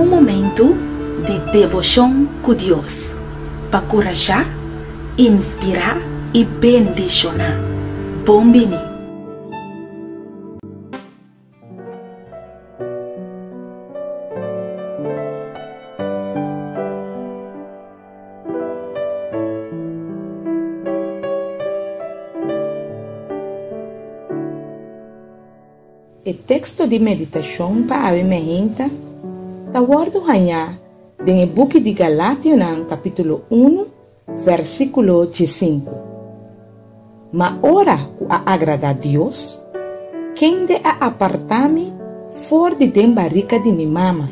Un momentu di deboshon ku Dios pa kurashá, inspirá i bendishoná. Bon bini! E teksto di meditashon pa awe meinta ta wòrdu hañá den e buki di Galationan kapítulo unu vèrsikulo diesinku. Ma ora ku a agradá Dios, kende a apartá mi for di den barika di mi mama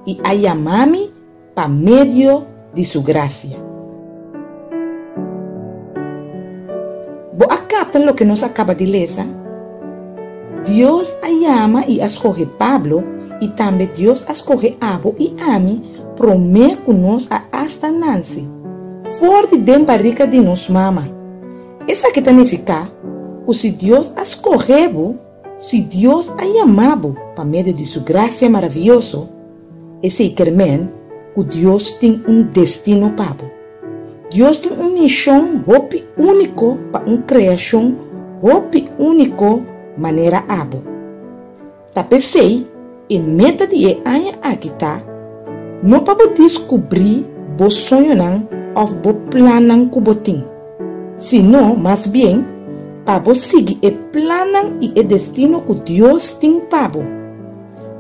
i a yama mi pa medio di su grasia. Bo a kapta loke nos a kaba di lesa? Dios a yama i a skohe Pablo i tambe Dios a skohe abo i ami promé ku nos a asta nanse, for di den barika di nos mama. Esaki ta nifiká ku si Dios a skohe bo, si Dios a yama bo pa medio di su grasia maravioso, Esei ker men ku Dios tin un destino pa bo. Dios tin un mishon hopi úniko pa un kreashon hopi úniko manera abo. Ta p'esei e meta di e aña aki ta no pa bo diskubrí bo soñonan òf bo plannan ku bo tin, sino mas bien pa bo sigui e plannan i e destino ku Dios tin pa bo.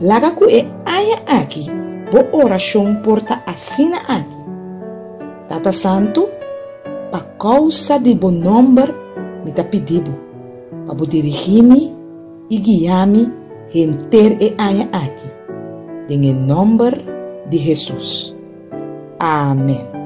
Laga ku e aña aki bo orashon por ta asina aki, Tata Santu, pa kousa di bo nòmber mi ta pidi bo pa bo dirigí mi i guia mi henter e aña aki, den e nòmber di Hesus. Amen.